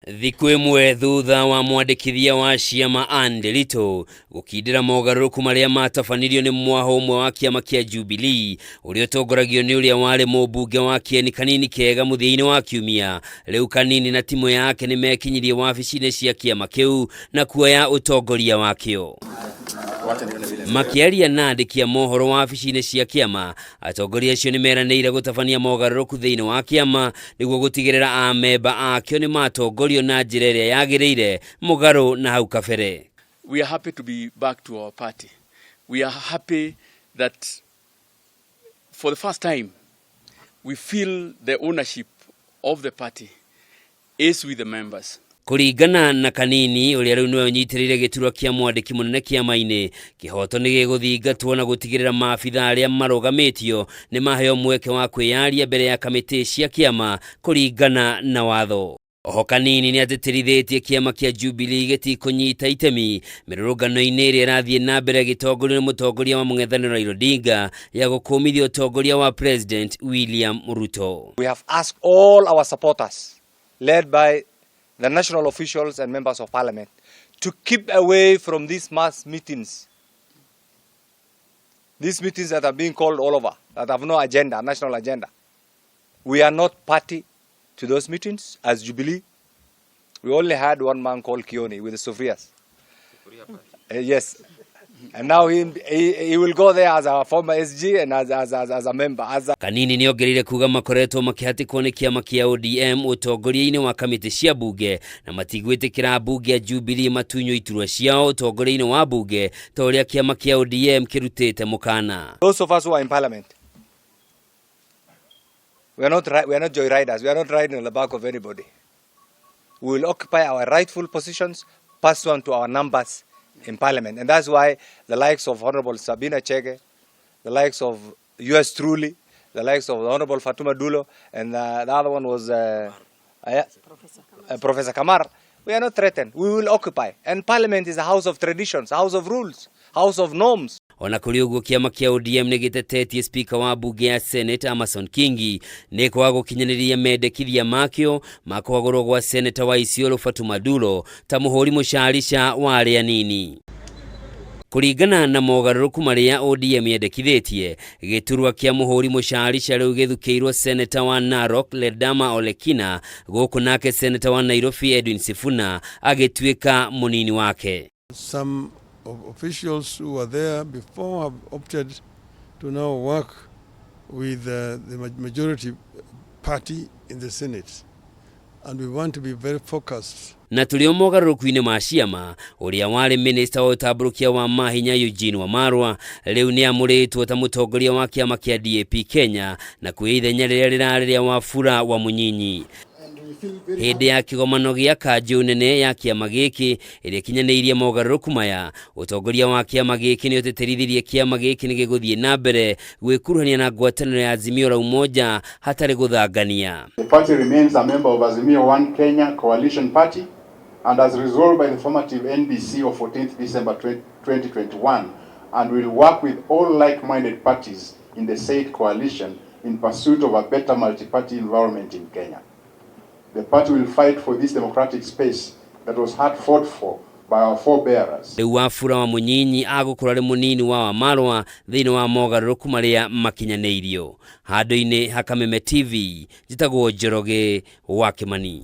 Thikũ ĩmwe thutha wa mwandĩkithia wa ciama Anne Nderitu gũkindĩra mogarũrũku marĩa matabanirio nĩ mwaho ũmwe wa kĩama kĩa Jubilee ũrĩa ũtongoragio nĩ ũrĩa warĩ mũmbunge wa Kĩeni Kanini Kega mũthia-inĩ wa kiumia, rĩu Kanini na timũ yake nĩ mekinyirie wabici-inĩ cia kĩama kĩu na kuoya ũtongoria wakĩo. Makĩaria na andĩki a mohoro wabici-inĩ cia kĩama, atongoria acio nĩ meranĩire gũtabania mogarũrũku thĩinĩ wa kĩama nĩguo gũtigĩrĩra amemba akĩo nĩ matongorio na njĩra ĩrĩa yagĩrĩire mũgarũ na hau kabere. We are happy to be back to our party. We are happy that for the first time we feel the ownership of the party is with the members. Kũringana na Kanini ũrĩa rĩu nĩwe ũnyitĩrĩire gĩturwa kĩa mwandĩki mũnene kĩama-inĩ, kĩhoto nĩ gĩgũthingatwo na gũtigĩrĩra maabitha arĩa marũgamĩtio nĩ maheo mweke wa kwĩyaria mbere ya kamĩtĩ cia kĩama kũringana na watho. Oho Kanini nĩ atĩtĩrithĩtie kĩama kĩa Jubilee gĩtikũnyita itemi mĩrũrũngano-inĩ ĩrĩa ĩrathiĩ na mbere ĩgĩtongorio nĩ mũtongoria wa mũng'ethanĩro Raila Odinga ya gũkũmithia ũtongoria wa President William Ruto. We have asked all our supporters, led by the national officials and members of parliament, to keep away from these mass meetings. These meetings that are being called all over, that have no agenda, national agenda. We are not party to those meetings as Jubilee. We only had one man called Kioni with the sufurias. Yes. And now he will go there as a former SG and as a member. As a Kanini nĩ ongereire kuga makoretwo makĩhatĩkwo nĩ kĩama kĩa ODM ũtongoria-inĩ wa kamĩtĩ cia bunge na matigwĩtĩkĩra mbunge ya Jubilee matunywo iturwa ciao ũtongoria-inĩ wa bunge ta ũrĩa kĩama kĩa ODM kĩrutĩte mũkana. Those of us who are in parliament, we are not joyriders. We are not riding on the back of anybody. We will occupy our rightful positions pursuant to our numbers in parliament. And that's why the likes of Honorable Sabina Chege, the likes of yours truly, the likes of the Honorable Fatuma Dullo, and the other one was Professor Kamar, we are not threatened. We will occupy. And parliament is a house of traditions, house of rules, house of norms. Ona kũrĩ ũguo kĩama kĩa ODM nĩ gĩtetetie speaker wa bunge ya Senate Amason Kingi nĩ kwaga gũkinyanĩria mendekithia makĩo ma kũhagũrwo gwa Senator wa Isiolo Fatuma Dullo ta mũhũri mũcarica wa arĩa anini. Kũringana na mogarũrũku marĩa ODM yendekithĩtie, gĩturwa kĩa mũhũri mũcarica rĩu gĩthukĩirwo Senator wa Narok Ledama Olekina, gũkũ nake Senator wa Nairobi Edwin Sifuna agĩtuĩka mũnini wake. Some of officials who were there before have opted to now work with the majority party in the Senate. And we want to be very focused. Na tũrĩ o mogarũrũku-inĩ ma ciama, ũrĩa warĩ minista wa ũtambũrũkia wa mahinya Eugene Wamalwa rĩu nĩ amũrĩtwo ta mũtongoria wa kĩama kĩa DAP Kenya na kwĩ ithenya rĩrĩa rĩrarĩ rĩa Wafula wa Munyinyi. Hĩndĩ ya kĩgomano gĩa kanjũ nene ya kĩama gĩkĩ ĩrĩa ĩkinyanĩirie mogarũrũku maya, ũtongoria wa kĩama gĩkĩ nĩ ũtĩtĩrithirie kĩama gĩkĩ nĩ gĩgũthiĩ na mbere gwĩkuruhania na ngwatanĩro ya Azimio la Umoja hatarĩ gũthangania. The party remains a member of Azimio One Kenya Coalition Party and as resolved by the formative NDC of 14th December 2021, and will work with all like-minded parties in the said coalition in pursuit of a better multi-party environment in Kenya. The party will fight for this democratic space that was hard fought for by our forebearers. Rĩu Wafula wa Munyinyi agũkorwo arĩ mũnini wa Wamalwa thĩinĩ wa mogarũrũku marĩa makinyanĩirio. Handũ-inĩ ha Kameme TV, njĩtagwo Njoroge wa Kĩmani.